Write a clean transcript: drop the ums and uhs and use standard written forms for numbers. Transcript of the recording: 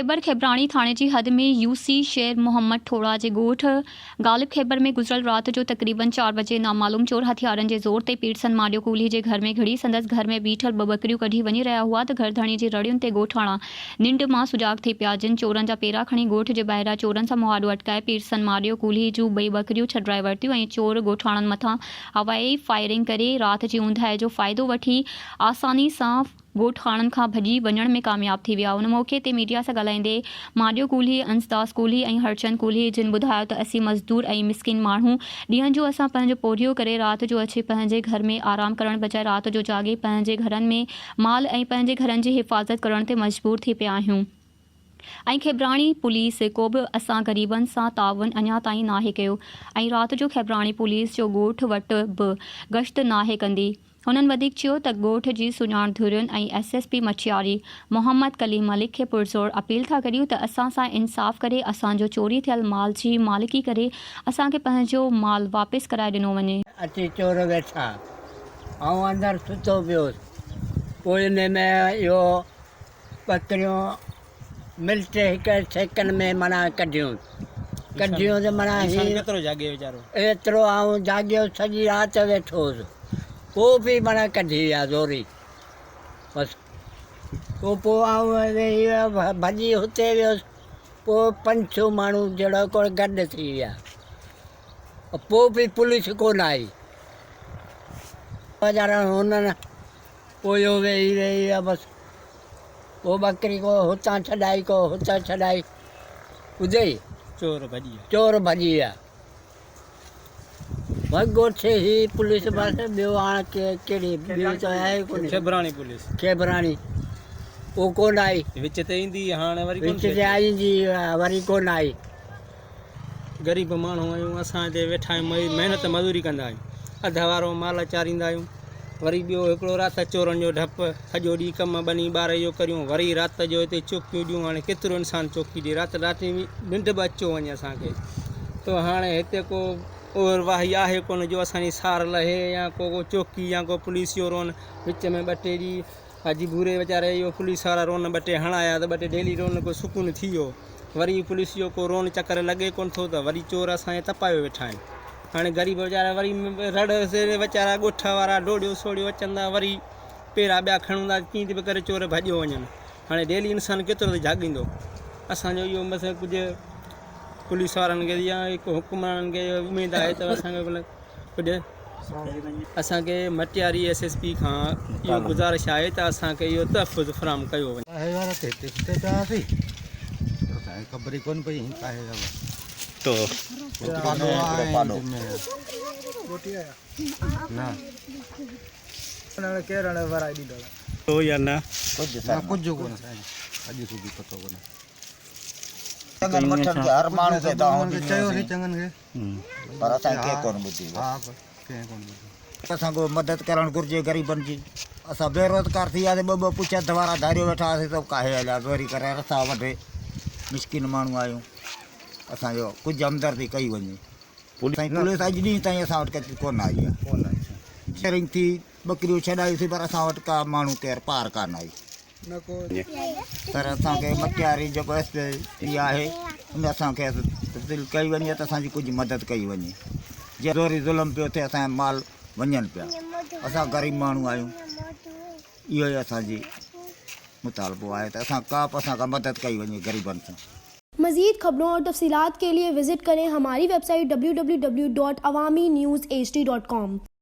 کيبر کيبراڻي ٿاڻي جي حد ۾ يو سي شير محمد ٺوڙها جي ڳوٺ غالب کيبر ۾ گذريل رات جو تقريبن چار بجي نامعلوم چور هٿيارن جي زور تي پيرسن ماڏيو ڪولهي جي گهر ۾ گهڙي سندس گهر ۾ بيٺل ٻه ٻڪريون ڪڍي وڃي رهيا هئا ته گهر ڌڻي جي رڙين تي ڳوٺاڻا ننڊ مان سجاڳ ٿي پيا جن چورن جا پيرا کڻي ڳوٺ جي ٻاهران چورن سان مهاڏو اٽڪائي پيرسن ماڏيو ڪولهي جون ٻئي ٻڪريون ڇڏرائي ورتيون ۽ چور ڳوٺاڻن مٿان هوائي فائرنگ ڪري رات جي اونداهي جو فائدو وٺي آساني سان ڳوٺاڻن کان ڀڄي وڃڻ ۾ ڪامياب ٿي ويا. ان موقعي تي ميڊيا سان ڳالهائيندي ماڏيو ڪولهي، انسداس ڪولهي ۽ هرچند ڪولهي جن ٻڌايو ته اسين مزدور ۽ مسڪين ماڻهو ڏينهن جو اسان پنهنجو پورهيو ڪري رات جو اچي پنهنجي گهر ۾ آرام ڪرڻ بجاء رات جو جاڳي پنهنجي گهرن ۾ مال ۽ پنهنجي گهرن جي حفاظت ڪرڻ تي مجبور ٿي پيا آهيون ۽ کيبراڻي پوليس ڪو به اسان غريبن سان تعاون اڃا تائين ناهي ڪيو ۽ رات جو کيبراڻي پوليس جو ڳوٺ وٽ به گشت ناهي ڪندي. هنن وڌيڪ چيو ته ڳوٺ جي سڃاڻ ڌرين ۽ S S P Matiari Muhammad Kaleem Malik کي پرزور اپيل ٿا ڪريون ته اسان سان انصاف ڪري اسان جو چوري ٿيل مال جي مالڪي ڪري اسان کي پنهنجو مال واپس ڪرائي ڏنو وڃي. اچي چور ويٺا. آئون اندر ستو پيو هوس. پوء انهي ۾ اهو ٻڪريون ملٽ هڪ سيڪنڊ ۾ معنيٰ ڪڍيون ڪڍيون ته معنيٰ انسان ڪيترو جاڳي ويچارو. ايترو آئون جاڳيو سڄي رات ويٺو هوس پوء به معنيٰ ڪڍي ويا زوري بس پوء پوء آئون ويهي ڀڄي هتي ويس پوء پنج سو ماڻهو جهڙو ڪو گڏ ٿي ويا پوء به پوليس ڪونه آئي ويچارا هنن پوء اهو ويهي ويهي ويا بس پوء ٻڪري ڪو هتان ڇڏائي ڪو هتان ڇڏائي ٻڌئي چور ڀڄي ويا چور ڀڄي ويا بس ڳوٺ هي پوليس بس ٻيو هاڻ ڪهڙي ٻيو ته آهي ڪونه کيبراڻي پوليس کيبراڻي اهو ڪونه آئي وچ تي ايندي هاڻ وري وچ تي ايندي وري ڪونه آئي غريب ماڻهو آهيون اسان هتي ويٺا آهيون محنت مزوري ڪندا آهيون اڌ وارو مال چاريندا آهيون وري ٻيو هڪڙو رات چورن جو ڍپ سڄو ڏينهن ڪم ٻني ٻاري جو ڪريون وري رات جو هتي چوڪيون ڏيون هاڻي ڪيترو انسان چوڪي ڏي رات رات ننڊ به اچيو وڃي اسانکي ته هاڻي هتي ڪو اور واهي آهي ڪونه جو اسانجي سار لهي يا ڪو ڪو چوڪي يا ڪو پوليس جو رون وچ ۾ ٻه ٽي ڏينهن حاجي ڀوري ويچاري اهو پوليس وارا رون ٻه ٽي هڻايا ته ٻه ٽي ڊيلي رون ڪو سڪون ٿي ويو وري پوليس جو ڪو رون چڪر لڳي ڪونه ٿو ته وري چور اسان کي تپايو ويٺا آهن هاڻي غريب ويچارا وري رڙ ويچارا ڳوٺ وارا ڊوڙيو سوڙيو اچن ٿا وري پيرا ٻيا کڻون ٿا ڪيئن به ڪري چور ڀڄيو وڃن هاڻي ڊيلي انسان ڪيترو ته جاڳيندو اسان جو اهو بس ڪجهه پوليس وارن کي يا حڪمرانن کي اميد آهي ته اسان کي ڪجهه اسان کي مٽياري ايس ايس پي کان اهو گذارش آهي ته اسان کي اهو تحفظ فراهم ڪيو وڃي. ڪاهي وارا ته هتي ستي پيا هئاسين پر اسان کي خبر ئي ڪونه پئي هي ڪاهي ويا هئا. تو. پاڏو آهي ۽ نه. تو يا نه. نه ڪجهه ڪونه سائين اڄ سوڌي پتو ڪونه. چڱن مٺن کي هر ماڻهو کي دانهون ڏنيون چيوسين چڱن کي. پر اسان کي ڪنهن ڪونه ٻڌي بس. اسان کي مدد ڪرڻ گهرجي غريبن جي اسان بيروزگار ٿي وياسين ٻه ٻه پڇ اڌ وارا ڌاريو ويٺا هئاسين ته ڪاهي هليا زوري ڪري رسا وڍي مسڪين ماڻهو آهيون اسان جو ڪجهه همدردي ڪئي وڃي سائين پوليس اڄ ڏينهن تائين اسان وٽ ڪچي ڪونه آئي آهي شيرنگ ٿي ٻڪريون ڇڏايوسين پر اسان وٽ ڪا ماڻهو ڪير پار ڪانه آئي سر اسان کي مٽياري جيڪو ايس پي آهي ان اسان کي تبديل ڪئي وڃي ته اسان جي ڪجهه مدد ڪئي وڃي جي زوري ظلم پيو ٿئي اسان جا مال وڃن پيا اسان غريب ماڻهو آهيون اهو ئي اسان جي مطالبو آهي ته اسان ڪا به اسان کان مدد ڪئي وڃي غريبن سان. مزيد خبرون اور تفصيلات کے لئے وزٽ کریں ہماری web site www.awamiNewsHD.com.